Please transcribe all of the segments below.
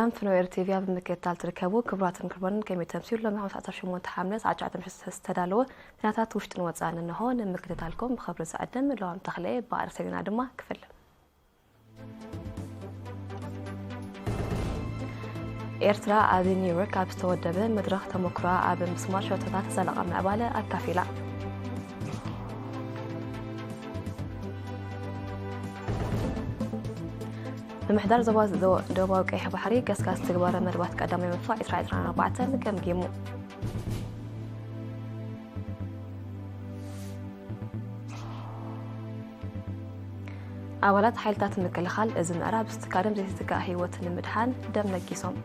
ኣም ፍኖ ኤር ቲቪ ኣብ ምክትታል ትርከቡ ክቡራትን ክቡራንን፣ ከመይ ተምስዩ? ሎሚ ሓሙስ ዓሰርተ ሸሞንተ ሓምለ ሰዓት ትሽዓተ ምሽት ዝተዳለወ ዜናታት ውሽጥን ወጻእን እንሆ። ንምክትታልኩም ብኽብሪ ዝዕድም ለዋም ተኽለ እየ። ብኣርእስተ ዜና ድማ ክፍል ኤርትራ ኣብ ኒውዮርክ ኣብ ዝተወደበ መድረኽ ተመክሮኣ ኣብ ምስማር ሸቶታት ዘላቒ ምዕባለ ኣካፊላ። ምምሕዳር ዞባ ዶ-፣ ደቡባዊ ቀይሕ ባሕሪ ገስጋስ ትግባረ መደባት ቀዳማይ ምንፋቕ ዕስራ ዕስራን ኣርባዕተን ገምጊሙ። ኣባላት ሓይልታት ምክልኻል እዚ ምዕራብ ዝትካደም ዘይትትካእ ህይወት ንምድሓን ደም ለጊሶም።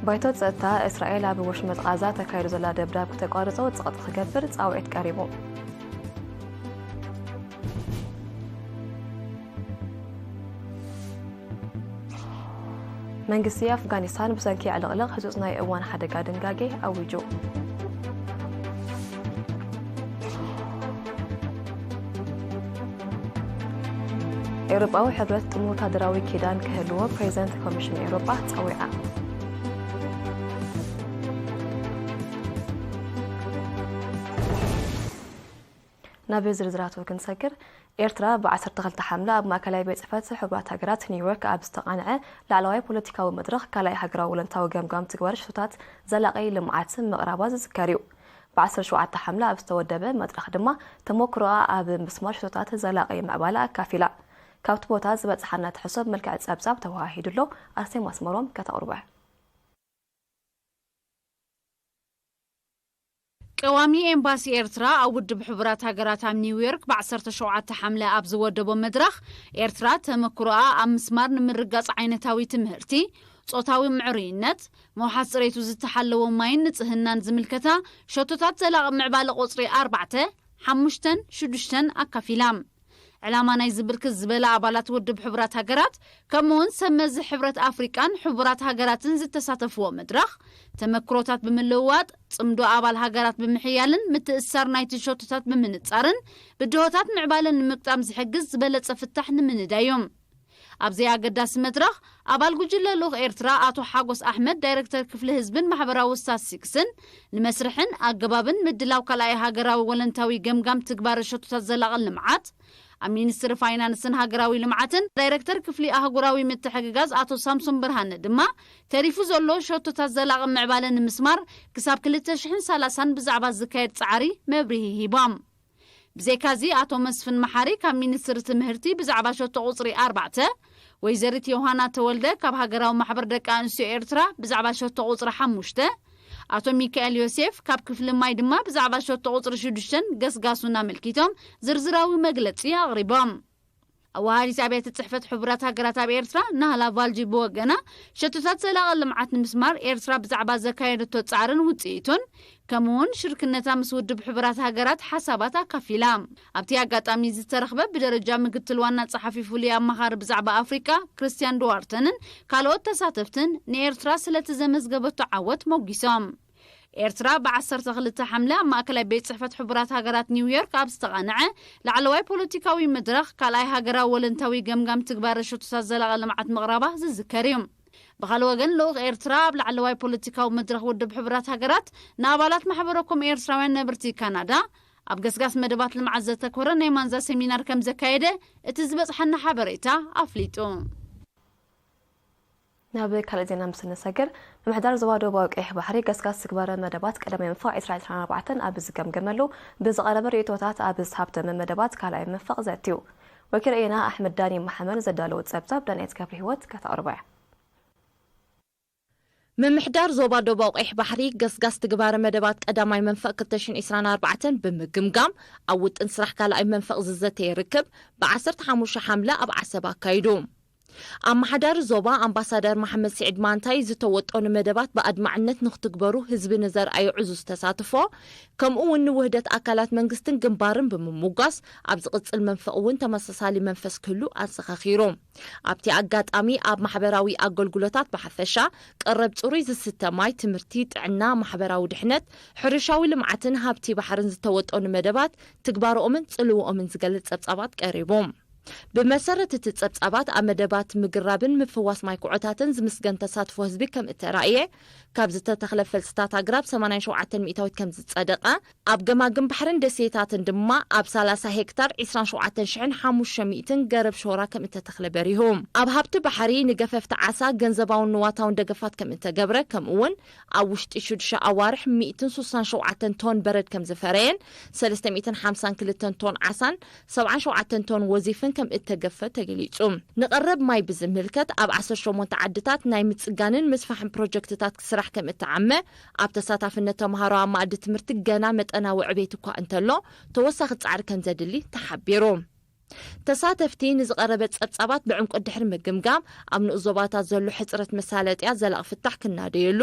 ባይቶ ጸጥታ እስራኤል ኣብ ወሽመጥ ቓዛ ተካይዱ ዘላ ደብዳብ ክተቋርጾ ጸቕጢ ክገብር ጻውዒት ቀሪቡ። መንግስቲ ኣፍጋኒስታን ብሰንኪ ዕልቕልቕ ህጹጽ ናይ እዋን ሓደጋ ድንጋጌ ኣዊጁ። ኤውሮጳዊ ሕብረት ጥሙር ወታደራዊ ኪዳን ክህልዎ ፕሬዚደንት ኮሚሽን ኤውሮጳ ጸዊዓ። ናብ ዝርዝራቱ ክንሰግር፣ ኤርትራ ብ ዓሰርተ ክልተ ሓምለ ኣብ ማእከላይ ቤት ጽሕፈት ሕቡራት ሃገራት ኒውዮርክ ኣብ ዝተቓንዐ ላዕለዋይ ፖለቲካዊ መድረኽ ካልኣይ ሃገራዊ ወለንታዊ ገምጋም ትግባረ ሽቶታት ዘላቒ ልምዓት ምቕራባ ዝዝከር እዩ። ብ ዓሰርተ ሸውዓተ ሓምለ ኣብ ዝተወደበ መድረኽ ድማ ተመክሮኣ ኣብ ምስማር ሽቶታት ዘላቒ ምዕባለ ኣካፊላ። ካብቲ ቦታ ዝበጽሓና ትሕዝቶ ብመልክዕ ጸብጻብ ተወሃሂዱ ኣሎ። ኣርሴማ ኣስመሮም ከተቕርቦ እያ። ቀዋሚ ኤምባሲ ኤርትራ ኣብ ውድብ ሕቡራት ሃገራት ኣብ ኒውዮርክ ብ ዓሰርተ ሸውዓተ ሓምለ ኣብ ዝወደቦ መድረኽ፣ ኤርትራ ተመክሮኣ ኣብ ምስማር ንምርጋጽ ዓይነታዊ ትምህርቲ፣ ጾታዊ ምዕሩይነት፣ ምውሓስ ጽሬቱ ዝተሓለወ ማይን ንጽህናን ዝምልከታ ሸቶታት ዘላቒ ምዕባለ ቁጽሪ ኣርባዕተ፣ ሓሙሽተን ሽዱሽተን ኣካፊላ። ዕላማ ናይዚ ብርክት ዝበለ ኣባላት ውድብ ሕቡራት ሃገራት፣ ከምኡውን ሰብ መዚ ሕብረት ኣፍሪቃን ሕቡራት ሃገራትን ዝተሳተፍዎ መድረኽ፣ ተመክሮታት ብምልውዋጥ፣ ጽምዶ ኣባል ሃገራት ብምሕያልን ምትእስሳር ናይቲ ሸቶታት ብምንጻርን፣ ብድሆታት ምዕባለ ንምግጣም ዝሕግዝ ዝበለጸ ፍታሕ ንምንዳይ እዩ። ኣብዚ ኣገዳሲ መድረኽ፣ ኣባል ጉጅለ ልኡኽ ኤርትራ ኣቶ ሓጎስ ኣሕመድ፣ ዳይረክተር ክፍሊ ህዝብን ማሕበራዊ ስታትስቲክስን፣ ንመስርሕን ኣገባብን ምድላው ካልኣይ ሃገራዊ ወለንታዊ ገምጋም ትግባረ ሸቶታት ዘላቒ ልምዓት፣ ኣብ ሚኒስትሪ ፋይናንስን ሃገራዊ ልምዓትን ዳይረክተር ክፍሊ ኣህጉራዊ ምትሕግጋዝ ኣቶ ሳምሶን ብርሃነ ድማ፣ ተሪፉ ዘሎ ሸቶታት ዘላቒ ምዕባለ ንምስማር ክሳብ ክልተ ሽሕን ሰላሳን ብዛዕባ ዝካየድ ጻዕሪ መብርሂ ሂቦም። ብዘይካዚ፣ ኣቶ መስፍን መሓሪ ካብ ሚኒስትሪ ትምህርቲ ብዛዕባ ሸቶ ቁጽሪ ኣርባዕተ፣ ወይዘሪት ዮሃና ተወልደ ካብ ሃገራዊ ማሕበር ደቂ ኣንስትዮ ኤርትራ ብዛዕባ ሸቶ ቁጽሪ ሓሙሽተ፣ ኣቶ ሚካኤል ዮሴፍ ካብ ክፍሊ ማይ ድማ ብዛዕባ ሸቶ ቁጽሪ ሽዱሽተን ገስጋሱን ኣመልኪቶም ዝርዝራዊ መግለጺ ኣቕሪቦም። ኣወሃዲት ኣብያተ ጽሕፈት ሕቡራት ሃገራት ኣብ ኤርትራ ናህላ ቫልጂ ብወገና፣ ሸቶታት ዘላቒ ልምዓት ንምስማር ኤርትራ ብዛዕባ ዘካየደቶ ጻዕርን ውጽኢቱን፣ ከምኡውን ሽርክነታ ምስ ውድብ ሕቡራት ሃገራት ሓሳባት ኣካፊላ። ኣብቲ ኣጋጣሚ ዝተረኽበ ብደረጃ ምክትል ዋና ጸሓፊ ፍሉይ ኣማኻሪ ብዛዕባ ኣፍሪቃ ክርስቲያን ድዋርተንን ካልኦት ተሳተፍትን ንኤርትራ ስለቲ ዘመዝገበቶ ዓወት ሞጊሶም። ኤርትራ ብ ዓሰርተ ክልተ ሓምለ ኣብ ማእከላይ ቤት ጽሕፈት ሕቡራት ሃገራት ኒውዮርክ ኣብ ዝተቓንዐ ላዕለዋይ ፖለቲካዊ መድረኽ ካልኣይ ሃገራዊ ወለንታዊ ገምጋም ትግባረ ሸቶታት ዘላቒ ልምዓት ምቕራባ ዝዝከር እዩ። ብኻልእ ወገን፣ ልኡኽ ኤርትራ ኣብ ላዕለዋይ ፖለቲካዊ መድረኽ ውድብ ሕቡራት ሃገራት ንኣባላት ማሕበረ ኮም ኤርትራውያን ነብርቲ ካናዳ ኣብ ገስጋስ መደባት ልምዓት ዘተኮረ ናይ ማንዛ ሰሚናር ከም ዘካየደ እቲ ዝበጽሓና ሓበሬታ ኣፍሊጡ። ናብ ካልእ ዜና ምስ እንሰግር፣ ምምሕዳር ዞባ ደቡባዊ ቀይሕ ባሕሪ ገስጋስ ትግባረ መደባት ቀዳማይ ምንፋቕ ዕስራ ዕስራን ኣርባዕተን ኣብ ዝገምገመሉ ብዝቐረበ ርእይቶታት ኣብ ዝሃብተመ መደባት ካልኣይ ምንፋቕ ዘትዩ። ወኪል ርኢና ኣሕመድ ዳኒ መሓመድ ዘዳለዎ ጸብጻብ ዳንኤት ገብረ ህይወት ከተቕርቦ እያ። ምምሕዳር ዞባ ደቡባዊ ቀይሕ ባሕሪ ገስጋስ ትግባረ መደባት ቀዳማይ መንፈቕ ክልተ ሽሕን ዕስራን ኣርባዕተን ብምግምጋም ኣብ ውጥን ስራሕ ካልኣይ መንፈቕ ዝዘተየ ርክብ ብ ዓሰርተ ሓሙሽተ ሓምለ ኣብ ዓሰብ ኣካይዱ። ኣመሓዳሪ ዞባ ኣምባሳደር መሓመድ ስዒድ ማንታይ ዝተወጠኑ መደባት ብኣድማዕነት ንክትግበሩ ህዝቢ ንዘርኣዩ ዕዙዝ ተሳትፎ፣ ከምኡ እውን ንውህደት ኣካላት መንግስትን ግንባርን ብምምጓስ፣ ኣብ ዝቕጽል መንፈቕ እውን ተመሳሳሊ መንፈስ ክህሉ ኣዘኻኺሩ። ኣብቲ ኣጋጣሚ ኣብ ማሕበራዊ ኣገልግሎታት ብሓፈሻ፣ ቀረብ ጽሩይ ዝስተ ማይ፣ ትምህርቲ፣ ጥዕና፣ ማሕበራዊ ድሕነት፣ ሕርሻዊ ልምዓትን ሃብቲ ባሕርን ዝተወጠኑ መደባት ትግባረኦምን ጽልውኦምን ዝገልጽ ጸብጻባት ቀሪቡ። ብመሰረት እቲ ጸብጻባት፣ ኣብ መደባት ምግራብን ምፍዋስ ማይ ኩዖታትን ዝምስገን ተሳትፎ ህዝቢ ከም እተራእየ፣ ካብ ዝተተኽለ ፈልስታት ኣግራብ ሰማንያን ሸውዓተን ሚእታዊት ከም ዝጸደቐ፣ ኣብ ገማግም ባሕርን ደሴታትን ድማ ኣብ ሰላሳ ሄክታር ዒስራን ሸውዓተን ሽሕን ሓሙሽተ ሚእትን ገረብ ሾራ ከም እተተኽለ በሪሁ። ኣብ ሃብቲ ባሕሪ ንገፈፍቲ ዓሳ ገንዘባውን ንዋታውን ደገፋት ከም እተገብረ፣ ከምኡ እውን ኣብ ውሽጢ ሽዱሽተ ኣዋርሕ ሚእትን ስሳን ሸውዓተን ቶን በረድ ከም ዝፈረየን፣ ሰለስተ ሚእትን ሓምሳን ክልተን ቶን ዓሳን ሰብዓን ሸውዓተን ቶን ወዚፍን ከም እተገፈ ተገሊጹ። ንቐረብ ማይ ብዝምልከት፣ ኣብ ዓሰርተ ሸሞንተ ዓድታት ናይ ምጽጋንን ምስፋሕን ፕሮጀክትታት ክስራሕ ከም እተዓመ፣ ኣብ ተሳታፍነት ተምሃሮ ኣብ መኣዲ ትምህርቲ ገና መጠናዊ ዕቤት እኳ እንተሎ፣ ተወሳኺ ጻዕሪ ከም ዘድሊ ተሓቢሩ። ተሳተፍቲ ንዝቐረበ ጸብጻባት ብዕምቆት ድሕሪ ምግምጋም፣ ኣብ ንኡስ ዞባታት ዘሎ ሕጽረት መሳለጥያ ዘላቒ ፍታሕ ክናደየሉ፣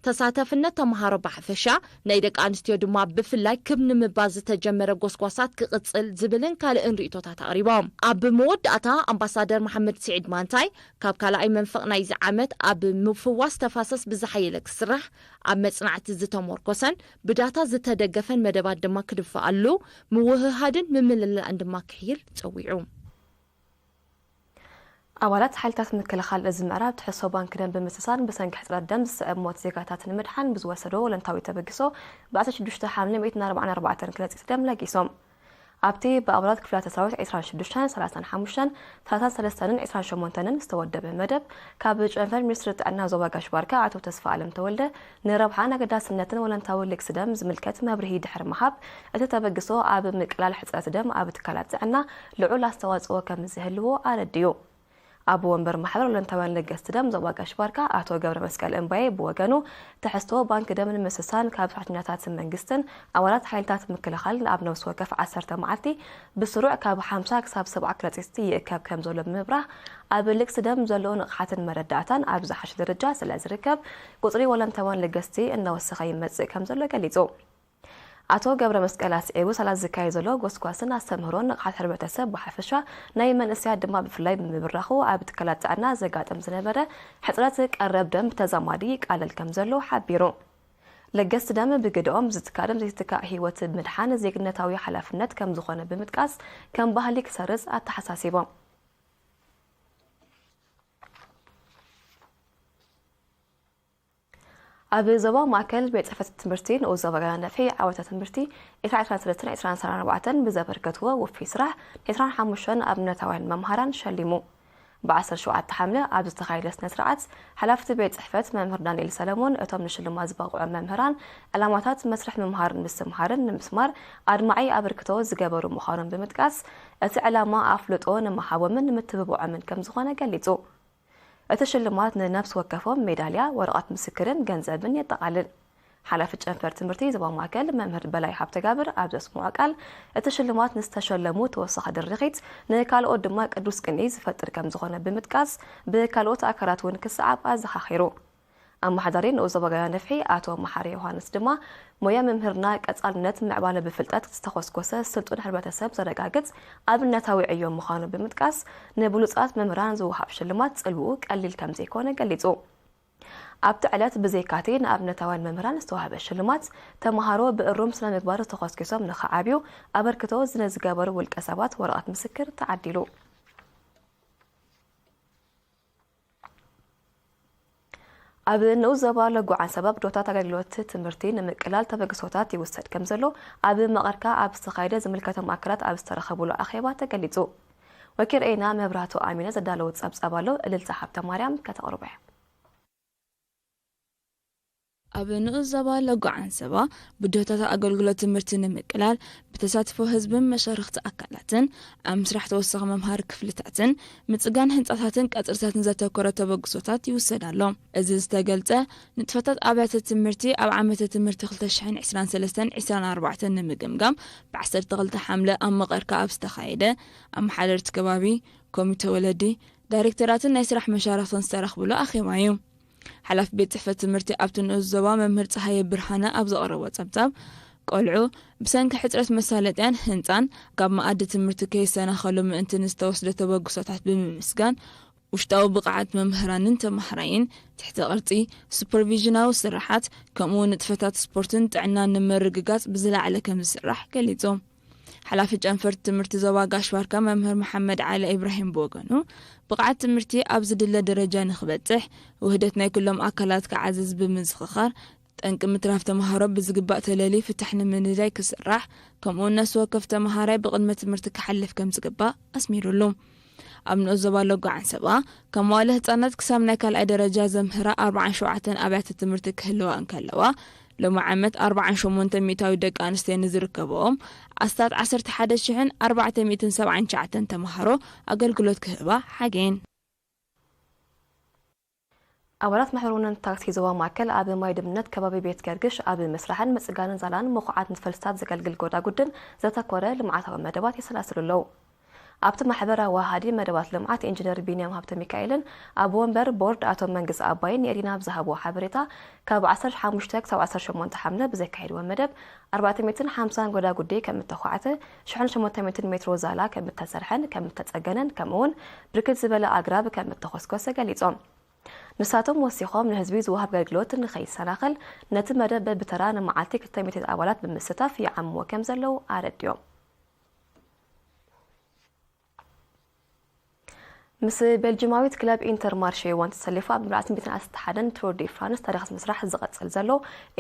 ተሳታፍነት ተምሃሮ ብሓፈሻ፣ ናይ ደቂ ኣንስትዮ ድማ ብፍላይ ክብ ንምባል ዝተጀመረ ጎስጓሳት ክቕጽል ዝብልን ካልእን ርእይቶታት ኣቕሪቦም። ኣብ መወዳእታ ኣምባሳደር መሓመድ ስዒድ ማንታይ፣ ካብ ካልኣይ መንፈቕ ናይዚ ዓመት ኣብ ምፍዋስ ተፋሰስ ብዝሓየለ ክስራሕ፣ ኣብ መጽናዕቲ ዝተሞርኮሰን ብዳታ ዝተደገፈን መደባት ድማ ክድፋኣሉ፣ ምውህሃድን ምምልላእን ድማ ክሕይል ጸዊዑ። ኣባላት ሓይልታት ምክልኻል እዚ ምዕራብ ትሕዝቶ ባንክ ደም ብምስሳን ብሰንኪ ሕጽረት ደም ዝስዕብ ሞት ዜጋታት ንምድሓን ብዝወሰዶ ወለንታዊ ተበግሶ ብ ዓሰርተ ሽዱሽተ ሓምለ ሚእትን ኣርባዓን ኣርባዕተን ክለጺት ደም ለጊሶም። ኣብቲ ብኣባላት ክፍላተ ሰራዊት ዒስራን ሽዱሽተን፣ ሰላሳን ሓሙሽተን፣ ሰላሳን ሰለስተን፣ ዒስራን ሸሞንተን ዝተወደበ መደብ፣ ካብ ጨንፈር ሚኒስትሪ ጥዕና ዞባ ጋሽ ባርካ ኣቶ ተስፋ ኣለም ተወልደ ንረብሓን ኣገዳስነትን ወለንታዊ ልግሲ ደም ዝምልከት መብርሂ ድሕሪ ምሃብ፣ እቲ ተበግሶ ኣብ ምቅላል ሕጽረት ደም ኣብ ትካላት ጥዕና ልዑል ኣስተዋጽኦ ከም ዝህልዎ ኣረዲኡ። ኣቦ ወንበር ማሕበር ወለንታውያን ለገስቲ ደም ዞባ ጋሽ ባርካ ኣቶ ገብረ መስቀል እምባዬ ብወገኑ፣ ትሕዝቶ ባንክ ደም ንምስሳን ካብ ሰራሕተኛታት መንግስትን ኣባላት ሓይልታት ምክልኻልን ኣብ ነፍሲ ወከፍ ዓሰርተ መዓልቲ ብስሩዕ ካብ ሓምሳ ክሳብ ሰብዓ ክረጺቲ ይእከብ ከም ዘሎ ብምብራህ፣ ኣብ ልግሲ ደም ዘሎ ንቕሓትን መረዳእታን ኣብ ዝሓሸ ደረጃ ስለ ዝርከብ፣ ቁጽሪ ወለንታውያን ለገስቲ እናወሰኸ ይመጽእ ከም ዘሎ ገሊጹ። ኣቶ ገብረ መስቀል ኣስዒቡ፣ ሳላ ዝካየድ ዘሎ ጎስጓስን ኣስተምህሮን ንቕሓት ሕብረተሰብ ብሓፈሻ ናይ መንእሰያት ድማ ብፍላይ ብምብራኹ ኣብ ትካላት ጥዕና ዘጋጥም ዝነበረ ሕጽረት ቀረብ ደም ብተዛማዲ ይቃለል ከም ዘሎ ሓቢሩ። ለገስቲ ደም ብግደኦም ዝትካ ደም ዘይትካእ ህይወት ምድሓን ዜግነታዊ ሓላፍነት ከም ዝኾነ ብምጥቃስ፣ ከም ባህሊ ክሰርጽ ኣተሓሳሲቦም። ኣብ ዞባ ማእከል ቤት ጽሕፈት ትምህርቲ ንኡስ ዞባ ገና ነፍሒ ዓወተ ትምህርቲ ዒስራን ዒስራን ሰለስተን ዒስራን ዒስራን ኣርባዕተን ብዘበርከትዎ ውፉይ ስራሕ ዒስራን ሓሙሽተን ኣብነታውያን መምሃራን ሸሊሙ። ብ ዓሰርተ ሸውዓተ ሓምለ ኣብ ዝተኻየደ ስነ ስርዓት፣ ሓላፍቲ ቤት ጽሕፈት መምህር ዳንኤል ሰለሞን፣ እቶም ንሽልማት ዝበቕዑ መምህራን፣ ዕላማታት መስርሕ ምምሃርን ምስትምሃርን ንምስማር ኣድማዒ ኣበርክቶ ዝገበሩ ምዃኖም ብምጥቃስ፣ እቲ ዕላማ ኣፍልጦ ንምሃቦምን ንምትብብዖምን ከም ዝኾነ ገሊጹ። እቲ ሽልማት ንነፍሲ ወከፎም ሜዳልያ፣ ወረቐት ምስክርን ገንዘብን የጠቓልል። ሓላፊ ጨንፈር ትምህርቲ ዞባ ማእከል መምህር በላይ ሃብተጋብር ኣብ ዘስምዖ ቃል፣ እቲ ሽልማት ንዝተሸለሙ ተወሳኺ ድርኺት፣ ንካልኦት ድማ ቅዱስ ቅንኢ ዝፈጥር ከም ዝኾነ ብምጥቃስ፣ ብካልኦት ኣካላት እውን ክሰዓብ ኣዘኻኺሩ። ኣመሓዳሪ ንኡስ ዞባ ገና ነፍሒ ኣቶ መሓሪ ዮሃንስ ድማ፣ ሞያ መምህርና ቀጻልነት ምዕባለ ብፍልጠት ዝተኾስኮሰ ስልጡን ሕብረተሰብ ዘረጋግጽ ኣብነታዊ ዕዮ ምዃኑ ብምጥቃስ፣ ንብሉጻት መምህራን ዝወሃብ ሽልማት ጽልውኡ ቀሊል ከም ዘይኮነ ገሊጹ። ኣብቲ ዕለት ብዘይካቲ ንኣብነታውያን መምህራን ዝተዋህበ ሽልማት፣ ተመሃሮ ብእሩም ስነ ምግባር ዝተኾስኪሶም ንኽዓብዩ ኣበርክቶ ንዝገበሩ ውልቀ ሰባት ወረቐት ምስክር ተዓዲሉ። ኣብ ንኡስ ዞባ ሎጎ ዓንሰባ ብዶታት ኣገልግሎት ትምህርቲ ንምቅላል ተበግሶታት ይውሰድ ከም ዘሎ ኣብ መቐርካ ኣብ ዝተኻየደ ዝምልከቶም ኣካላት ኣብ ዝተረኸቡሉ ኣኼባ ተገሊጹ። ወኪል ሬና መብራህቱ ኣሚነ ዘዳለዎ ጸብጻብ ኣሎ፣ እልልታ ሃብተ ማርያም ከተቕርቦ እያ። ኣብ ንኡስ ዞባ ሎጎ ዓንሰባ ብድሆታት ኣገልግሎት ትምህርቲ ንምቅላል ብተሳትፎ ህዝብን መሻርኽቲ ኣካላትን ኣብ ምስራሕ ተወሳኺ መምሃሪ ክፍልታትን ምጽጋን ህንጻታትን ቀጽርታትን ዘተኮረ ተበግሶታት ይውሰድ ኣሎ። እዚ ዝተገልጸ፣ ንጥፈታት ኣብያተ ትምህርቲ ኣብ ዓመተ ትምህርቲ ክልተ ሽሕን ዕስራን ሰለስተን ዕስራን ኣርባዕተን ንምግምጋም ብ ዓሰርተ ክልተ ሓምለ ኣብ መቐርካ ኣብ ዝተኻየደ ኣመሓደርቲ ከባቢ፣ ኮሚተ ወለዲ፣ ዳይሬክተራትን ናይ ስራሕ መሻርኽትን ዝተረኽብሉ ኣኼባ እዩ። ሓላፊ ቤት ጽሕፈት ትምህርቲ ኣብቲ ንኡስ ዞባ መምህር ጸሃየ ብርሃነ ኣብ ዘቕረቦ ጸብጻብ፣ ቆልዑ ብሰንኪ ሕጽረት መሳለጥያን ህንጻን ካብ መኣዲ ትምህርቲ ከይሰናኸሉ ምእንቲ ንዝተወስደ ተበግሶታት ብምምስጋን፣ ውሽጣዊ ብቕዓት መምህራንን ተማሃራይን፣ ትሕቲ ቅርጺ፣ ሱፐርቪዥናዊ ስርሓት፣ ከምኡ እውን ንጥፈታት ስፖርትን ጥዕናን ንምርግጋጽ ብዝለዓለ ከም ዝስራሕ ገሊጹ። ሓላፊ ጨንፈር ትምህርቲ ዞባ ጋሽ ባርካ መምህር መሓመድ ዓሊ ኢብራሂም ብወገኑ፣ ብቕዓት ትምህርቲ ኣብ ዝድለ ደረጃ ንክበጽሕ፣ ውህደት ናይ ኩሎም ኣካላት ክዓዝዝ ብምዝኽኻር፣ ጠንቂ ምትራፍ ተምሃሮ ብዝግባእ ተለልዩ ፍታሕ ንምንዳይ ክስራሕ፣ ከምኡ እውን ነፍሲ ወከፍ ተምሃራይ ብቕድመ ትምህርቲ ክሓልፍ ከም ዝግባእ ኣስሚሩሉ። ኣብ ንኡስ ዞባ ሎጎ ዓንሰባ፣ ካብ መዋለ ህጻናት ክሳብ ናይ ካልኣይ ደረጃ ዘምህራ ኣርባዓን ሸውዓተን ኣብያተ ትምህርቲ ክህልዋ እንከለዋ፣ ሎሚ ዓመት ኣርባዓን ሸሞንተ ሚእታዊ ደቂ ኣንስትዮ ንዝርከብኦም ኣስታት ዓሰርተ ሓደ ሽሕን ኣርባዕተ ሚእትን ሰብዓን ትሽዓተን ተምሃሮ ኣገልግሎት ክህባ ሓገየን። ኣባላት ማሕበር ወነንቲ ታክሲ ዞባ ማእከል ኣብ ማይ ድምነት ከባቢ ቤት ገርግሽ ኣብ ምስራሕን ምጽጋንን ዛላን ምኹዓት ንፈልስታት ዘገልግል ጎዳጉድን ዘተኮረ ልምዓታዊ መደባት የሰላስሉ ኣለዉ። ኣብቲ ማሕበር ኣወሃሃዲ መደባት ልምዓት ኢንጂነር ቢንያም ሃብተ ሚካኤልን ኣብ ወንበር ቦርድ ኣቶ መንግስ ኣባይን ንኤሪና ኣብ ዝሃብዎ ሓበሬታ፣ ካብ ዓሰርተ ሓሙሽተ ክሳብ ዓሰርተ ሸሞንተ ሓምለ ብዘካየድዎ መደብ ኣርባዕተ ሚእትን ሓምሳን ጎዳጉዲ ከም እተዃዕተ፣ ሽሕን ሸሞንተ ሚእትን ሜትሮ ዛላ ከም እተሰርሐን ከም እተጸገነን፣ ከምኡውን ብርክት ዝበለ ኣግራብ ከም እተኾስኮሰ ገሊጾም። ንሳቶም ወሲኾም፣ ንህዝቢ ዝወሃብ ኣገልግሎት ንኸይሰናኸል ነቲ መደብ በብተራ ንመዓልቲ ክልተ ሚእቲ ኣባላት ብምስታፍ ይዓምዎ ከም ዘለዉ ኣረዲኦም። ምስ ቤልጂማዊት ክለብ ኢንተር ማርሼ ዋን ተሰሊፉ ኣብ ምብራዕ ሚእትን ዓሰርተ ሓደን ቱር ዲ ፍራንስ ታሪኽ ምስራሕ ዝቐጽል ዘሎ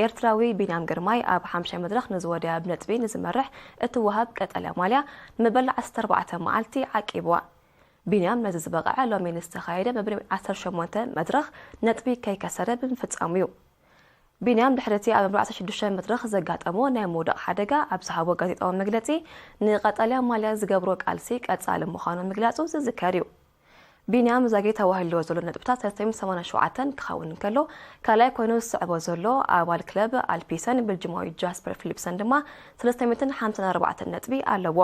ኤርትራዊ ቢንያም ግርማይ፣ ኣብ ሓምሻይ መድረኽ ንዝወደያ ብነጥቢ ንዝመርሕ እትወሃብ ቀጠልያ ማልያ ንመበል ዓሰርተ ኣርባዕተ መዓልቲ ዓቂብዋ። ቢንያም ነዚ ዝበቕዐ ሎሚ ንዝተኻየደ መበል ዓሰርተ ሸሞንተ መድረኽ ነጥቢ ከይከሰረ ብምፍጻሙ እዩ። ቢንያም ድሕሪ እቲ ኣብ መበል ዓሰርተ ሽዱሽተ መድረኽ ዘጋጠሞ ናይ ምውዳቕ ሓደጋ ኣብ ዝሃቦ ጋዜጣዊ መግለጺ፣ ንቐጠልያ ማልያ ዝገብሮ ቃልሲ ቀጻሊ ምዃኑ ምግላጹ ዝዝከር እዩ። ቢንያም ዛጊት ተዋሂልዎ ዘሎ ነጥብታት ሰለስተ ሚእትን ሰማንያን ሸውዓተን ክኸውን እንከሎ፣ ካልኣይ ኮይኑ ዝስዕቦ ዘሎ ኣባል ክለብ ኣልፒሰን ቤልጂማዊ ጃስፐር ፊሊፕሰን ድማ ሰለስተ ሚእትን ሓምሳን ኣርባዕተን ነጥቢ ኣለዎ።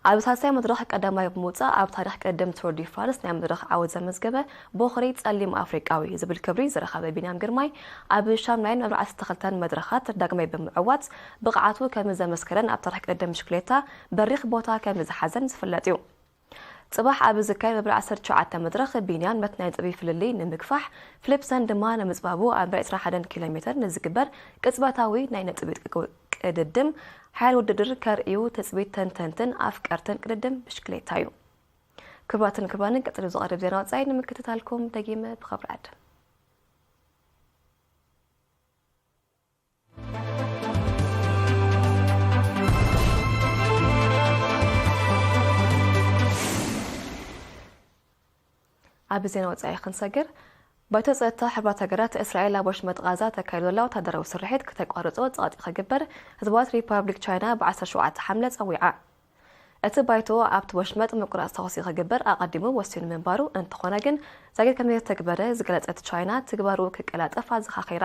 ኣብ ሳልሳይ መድረኽ ቀዳማይ ብምውጻእ ኣብ ታሪኽ ቅድድም ቱር ዲ ፍራንስ ናይ መድረኽ ዓወት ዘመዝገበ ቦኽሪ ጸሊም ኣፍሪቃዊ ዝብል ክብሪ ዝረኸበ ቢንያም ግርማይ፣ ኣብ ሻምናይን መብል ዓሰርተ ክልተን መድረኻት ዳግማይ ብምዕዋት ብቕዓቱ ከም ዘመስከረን ኣብ ታሪኽ ቅድድም ብሽክሌታ በሪኽ ቦታ ከም ዝሓዘን ዝፍለጥ እዩ። ጽባሕ ኣብ ዝካየድ መበል ዓሰርተ ትሽዓተ መድረኽ ቢንያም ነቲ ናይ ነጥቢ ፍልልይ ንምግፋሕ፣ ፍሊፕሰን ድማ ንምጽባቡ ኣብ ዕስራን ሓደን ኪሎ ሜተር ንዝግበር ቅጽበታዊ ናይ ነጥቢ ቅድድም ሓያል ውድድር ከርእዩ ትጽቢት ተንተንትን ኣፍቀርትን ቅድድም ብሽክሌታ እዩ። ክቡራትን ክቡራንን፣ ቀጺሉ ዝቐርብ ዜና ወጻኢ ንምክትታልኩም ደጊመ ብኽብሪ ዕድም። ኣብ ዜና ወጻኢ ክንሰግር፣ ባይቶ ጸጥታ ሕቡራት ሃገራት እስራኤል ኣብ ወሽመጥ ቓዛ ተካይዶ ዘላ ወታደራዊ ስርሒት ክተቋርጾ ጸቕጢ ክግበር ህዝባዊት ሪፓብሊክ ቻይና ብ ዓሰርተ ሸውዓተ ሓምለ ጸዊዓ። እቲ ባይቶ ኣብቲ ወሽመጥ ምቁራጽ ተኹሲ ክግበር ኣቐዲሙ ወሲኑ ምንባሩ፣ እንተኾነ ግን ዛጊት ከም ዘይተተግበረ ዝገለጸት ቻይና፣ ትግባሩ ክቀላጠፍ ኣዘኻኺራ።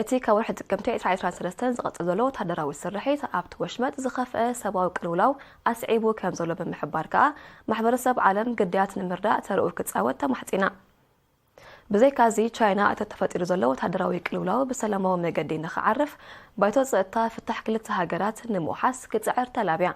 እቲ ካብ ወርሒ ጥቅምቲ ዕስራ ዕስራን ሰለስተን ዝቐጽል ዘሎ ወታደራዊ ስርሒት ኣብቲ ወሽመጥ ዝኸፍአ ሰብኣዊ ቅልውላው ኣስዒቡ ከም ዘሎ ብምሕባር ከኣ፣ ማሕበረሰብ ዓለም ግዳያት ንምርዳእ ተርኡ ክጻወት ተማሕጺና። ብዘይካዚ፣ ቻይና እቲ ተፈጢሩ ዘሎ ወታደራዊ ቅልውላው ብሰላማዊ መገዲ ንኽዓርፍ፣ ባይቶ ጸጥታ ፍታሕ ክልተ ሃገራት ንምውሓስ ክጽዕር ተላብያ።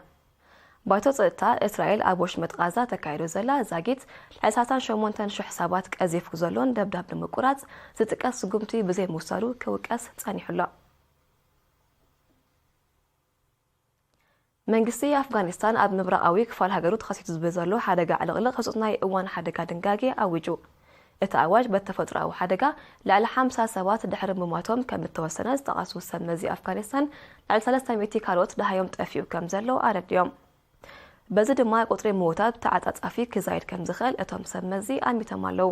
ባይቶ ጸጥታ፣ እስራኤል ኣብ ወሽመጥ ቓዛ ተካይዶ ዘላ ዛጊት፣ ልዕሊ ሰላሳን ሸሞንተን ሽሕ ሰባት ቀዚፉ ዘሎን ደብዳብ ንምቁራጽ ዝጥቀስ ስጉምቲ ብዘይምውሳዱ ክውቀስ ጸኒሑ ኣሎ። መንግስቲ ኣፍጋኒስታን ኣብ ምብራቓዊ ክፋል ሃገሩ ተኸሲቱ ብዘሎ ሓደጋ ዕልቕልቕ ህጹጽ ናይ እዋን ሓደጋ ድንጋጌ ኣዊጁ። እቲ ኣዋጅ በቲ ተፈጥሮኣዊ ሓደጋ ልዕሊ ሓምሳ ሰባት ድሕሪ ምሟቶም ከም እተወሰነ ዝጠቐሱ ሰብ መዚ ኣፍጋኒስታን፣ ልዕሊ ሰለስተ ሚእቲ ካልኦት ደሃዮም ጠፊኡ ከም ዘሎ ኣረዲኦም። በዚ ድማ ቁጽሪ ምዉታት ብተዓጻጻፊ ክዛይድ ከም ዝኽእል እቶም ሰብ መዚ ኣሚቶም ኣለዉ።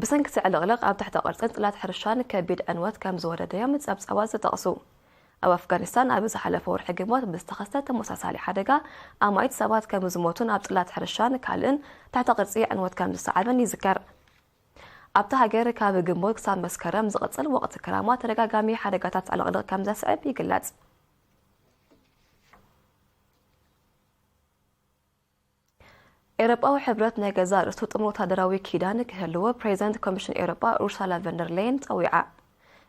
ብሰንኪ እቲ ዕልቕልቕ ኣብ ትሕተ ቅርጽን ጽላት ሕርሻን ከቢድ ዕንወት ከም ዝወረደ እዮም ጸብጻባት ዝጠቕሱ። ኣብ ኣፍጋኒስታን ኣብ ዝሓለፈ ወርሒ ግንቦት ብዝተኸስተ ተመሳሳሊ ሓደጋ ኣማኢት ሰባት ከም ዝሞቱን ኣብ ጽላት ሕርሻን ካልእን ትሕተ ቅርጺ ዕንወት ከም ዝሰዓበን ይዝከር። ኣብታ ሃገር ካብ ግንቦት ክሳብ መስከረም ዝቕጽል ወቕቲ ክራማ ተደጋጋሚ ሓደጋታት ዕልቕልቕ ከም ዘስዕብ ይግለጽ። ኤውሮጳዊ ሕብረት ናይ ገዛእ ርእሱ ጥምር ወታደራዊ ኪዳን ክህልዎ ፕሬዚደንት ኮሚሽን ኤውሮጳ ኡርሳላ ቨንደር ሌየን ጸዊዓ።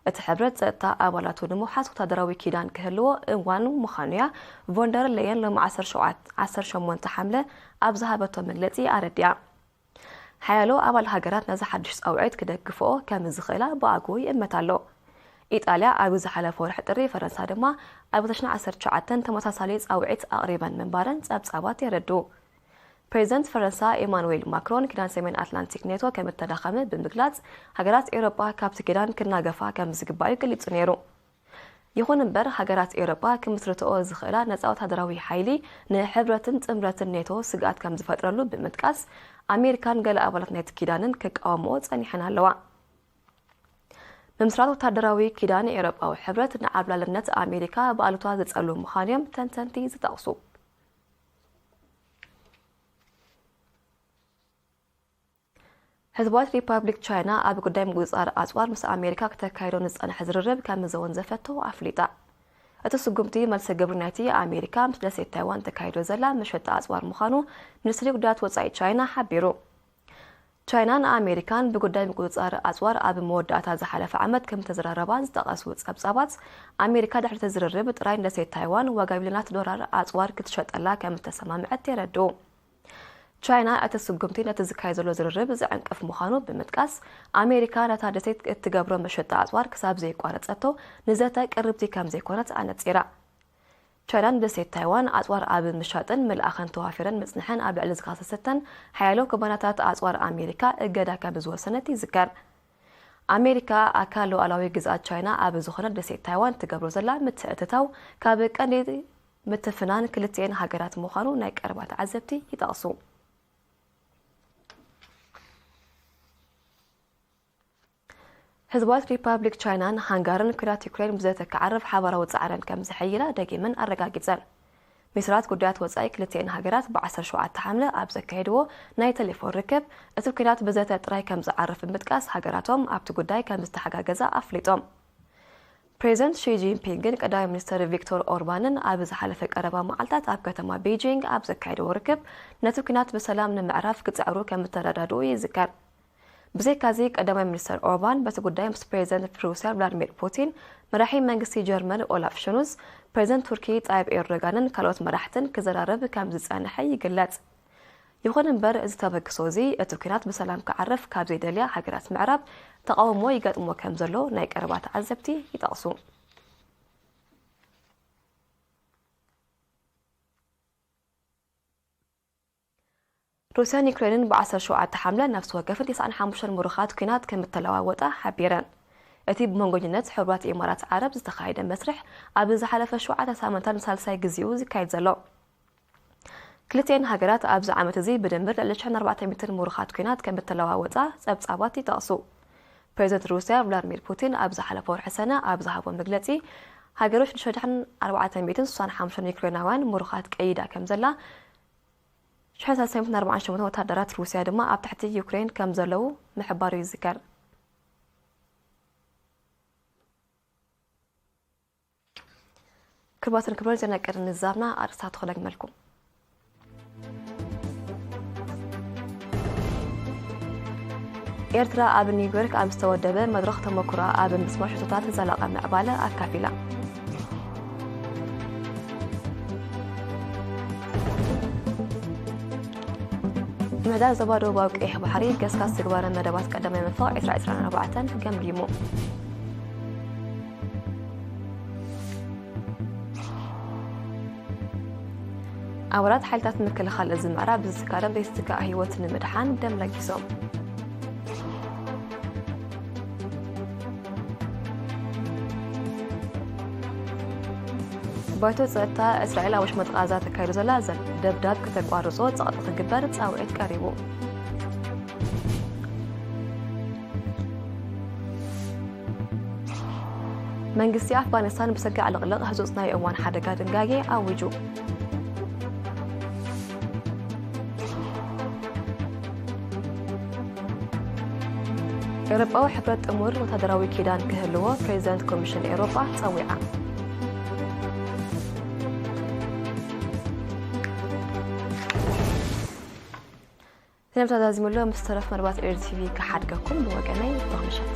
እቲ ሕብረት ጸጥታ ኣባላቱ ንምውሓስ ወታደራዊ ኪዳን ክህልዎ እዋኑ ምዃኑ'ያ ቮንደር ሌየን ሎሚ ዓሰርተ ሸውዓተ፣ ዓሰርተ ሸሞንተ ሓምለ ኣብ ዝሃበቶ መግለጺ ኣረዲኣ። ሓያሎ ኣባል ሃገራት ነዚ ሓድሽ ጻውዒት ክደግፍኦ ከም ዝኽእላ ብኣግኡ ይእመት ኣሎ። ኢጣልያ ኣብ ዝሓለፈ ወርሒ ጥሪ፣ ፈረንሳ ድማ ኣብ ክልተ ሽሕን ዓሰርተ ትሽዓተን ተመሳሳሊ ጻውዒት ኣቕሪበን ምንባረን ጸብጻባት የረድኡ። ፕሬዚደንት ፈረንሳ ኢማኑዌል ማክሮን ኪዳን ሰሜን ኣትላንቲክ ኔቶ ከም እተዳኸመ ብምግላጽ፣ ሃገራት ኤውሮጳ ካብቲ ኪዳን ክናገፋ ከም ዝግባእ እዩ ገሊጹ ነይሩ። ይኹን እምበር፣ ሃገራት ኤውሮጳ ክምስርትኦ ዝኽእላ ነጻ ወታደራዊ ሓይሊ ንሕብረትን ጥምረትን ኔቶ ስግኣት ከም ዝፈጥረሉ ብምጥቃስ፣ ኣሜሪካን ገለ ኣባላት ናይቲ ኪዳንን ክቃወምኦ ጸኒሐን ኣለዋ። ምምስራት ወታደራዊ ኪዳን ኤውሮጳዊ ሕብረት ንዓብላልነት ኣሜሪካ ብኣሉታ ዝጸሉ ምዃኑ እዮም ተንተንቲ ዝጠቕሱ። ህዝባዊት ሪፓብሊክ ቻይና ኣብ ጉዳይ ምቁጽጻር ኣጽዋር ምስ ኣሜሪካ ክተካይዶ ንዝጸንሐ ዝርርብ ከም ዘወንዘፈቶ ኣፍሊጣ። እቲ ስጉምቲ መልሰ ግብሪ ናይቲ ኣሜሪካ ምስ ደሴት ታይዋን ተካይዶ ዘላ መሸጣ ኣጽዋር ምዃኑ ሚኒስትሪ ጉዳያት ወጻኢ ቻይና ሓቢሩ። ቻይናን ኣሜሪካን ብጉዳይ ምቁጽጻር ኣጽዋር ኣብ መወዳእታ ዝሓለፈ ዓመት ከም ዝተዘራረባ ዝጠቐሱ ጸብጻባት፣ ኣሜሪካ ድሕሪ እቲ ዝርርብ ጥራይ ንደሴት ታይዋን ዋጋ ቢልዮናት ዶላር ኣጽዋር ክትሸጠላ ከም ዝተሰማምዐት የረድኡ። ቻይና እቲ ስጉምቲ ነቲ ዝካየድ ዘሎ ዝርርብ ዝዕንቅፍ ምዃኑ ብምጥቃስ፣ ኣሜሪካ ነታ ደሴት እትገብሮ መሸጣ ኣጽዋር ክሳብ ዘየቋረጸቶ ንዘተ ቅርብቲ ከም ዘይኮነት ኣነጺራ። ቻይና ንደሴት ታይዋን ኣጽዋር ኣብ ምሻጥን ምልኣኽን ተዋፊረን ምጽንሐን ኣብ ልዕሊ ዝኸሰሰተን ሓያሎ ኩባንያታት ኣጽዋር ኣሜሪካ እገዳ ከም ዝወሰነት ይዝከር። ኣሜሪካ ኣካል ሉዓላዊ ግዝኣት ቻይና ኣብ ዝኾነት ደሴት ታይዋን ትገብሮ ዘላ ምትእትታው ካብ ቀንዲ ምትፍናን ክልቲኤን ሃገራት ምዃኑ ናይ ቀረባ ተዓዘብቲ ይጠቕሱ። ህዝባዊት ሪፓብሊክ ቻይናን ሃንጋርን ኩናት ዩክሬን ብዘተ ክዓርፍ ሓባራዊ ጻዕረን ከም ዘሐይላ ደጊመን ኣረጋጊጸን። ሚኒስትራት ጉዳያት ወጻኢ ክልቲኤን ሃገራት ብ ዓሰርተ ሸውዓተ ሓምለ ኣብ ዘካየድዎ ናይ ቴሌፎን ርክብ፣ እቲ ኲናት ብዘተ ጥራይ ከም ዝዓርፍ ብምጥቃስ፣ ሃገራቶም ኣብቲ ጉዳይ ከም ዝተሓጋገዛ ኣፍሊጦም። ፕሬዚደንት ሺ ጂንፒንግን ቀዳማይ ሚኒስትር ቪክቶር ኦርባንን ኣብ ዝሓለፈ ቀረባ መዓልታት ኣብ ከተማ ቤጂንግ ኣብ ዘካየድዎ ርክብ፣ ነቲ ኲናት ብሰላም ንምዕራፍ ክጽዕሩ ከም እተረዳድኡ ይዝከር። ብዘይካዚ፣ ቀዳማይ ሚኒስተር ኦርባን በቲ ጉዳይ ምስ ፕሬዚደንት ሩስያ ቭላድሚር ፑቲን፣ መራሒ መንግስቲ ጀርመን ኦላፍ ሾልዝ፣ ፕሬዚደንት ቱርኪ ጣይብ ኤርዶጋንን ካልኦት መራሕትን ክዘራረብ ከም ዝጸንሐ ይግለጽ። ይኹን እምበር፣ እዚ ተበግሶ እዚ እቲ ኲናት ብሰላም ክዓርፍ ካብ ዘይደልያ ሃገራት ምዕራብ ተቓውሞ ይገጥሞ ከም ዘሎ ናይ ቀረባ ተዓዘብቲ ይጠቕሱ። ሩስያን ዩክሬንን ብ ዓሰርተ ሸውዓተ ሓምለ ነፍሲ ወከፍን ተስዓን ሓሙሽተን ምሩኻት ኲናት ከም እተለዋወጣ ሓቢረን። እቲ ብመንጎኝነት ሕቡራት ኢማራት ዓረብ ዝተኻየደ መስርሕ፣ ኣብ ዝሓለፈ ሸውዓተ ሳምንታት ንሳልሳይ ግዜኡ ዝካየድ ዘሎ። ክልቲኤን ሃገራት ኣብዚ ዓመት እዚ ብድምር ልዕሊ ሽሕን ኣርባዕተ ሚእትን ምሩኻት ኲናት ከም እተለዋወጣ ጸብጻባት ይጠቕሱ። ፕሬዚደንት ሩስያ ቭላድሚር ፑቲን ኣብ ዝሓለፈ ወርሒ ሰነ ኣብ ዝሃቦ መግለጺ፣ ሃገሩ ሽዱሽተ ሽሕን ኣርባዕተ ሚእትን ስሳን ሓሙሽተን ዩክሬናውያን ምሩኻት ቀይዳ ከም ዘላ፣ ሽሕን ሰለስተ ሚእትን ኣርባዓን ሸሞንተን ወታደራት ሩስያ ድማ ኣብ ትሕቲ ዩክሬን ከም ዘለዉ ምሕባሩ ይዝከር። ክቡራትን ክቡራን፣ ዜና ቅድሚ ምዝዛምና ኣርእስታት ክደግመልኩም። ኤርትራ ኣብ ኒውዮርክ ኣብ ዝተወደበ መድረኽ ተመኩሮኣ ኣብ ምስማዕ ሕቶታት ዘላቒ ምዕባለ ኣካፊላ። ምሕዳር ዞባ ደቡባዊ ቀይሕ ባሕሪ ገስጋስ ትግባረ መደባት ቀዳማይ መንፈቕ ዕስራ ዕስራን ኣርባዕተን ገምጊሙ። ኣባላት ሓይልታት ምክልኻል እዚ ምዕራብ ብዝትካረም ዘይትትካእ ህይወት ንምድሓን ደም ለጊሶም። ባይቶ ጸጥታ እስራኤል ኣብ ወሽመጥ ቃዛ ተካይዱ ዘላ ዘ-፣ ደብዳብ ከተቋርጾ ጸቕጢ ክግበር ጻውዒት ቀሪቡ። መንግስቲ ኣፍጋኒስታን ብሰንኪ ዕልቕልቕ ህጹጽ ናይ እዋን ሓደጋ ድንጋጌ ኣዊጁ። ኤውሮጳዊ ሕብረት ጥሙር ወታደራዊ ኪዳን ክህልዎ ፕሬዚደንት ኮሚሽን ኤውሮጳ ጸዊዓ። ዜና ተዛዚሙ ኣሎ። ምስ ተረፍ መርባት ኤሪ ቲቪ ክሓድገኩም ብወገነይ ብሩኽ ምሸት።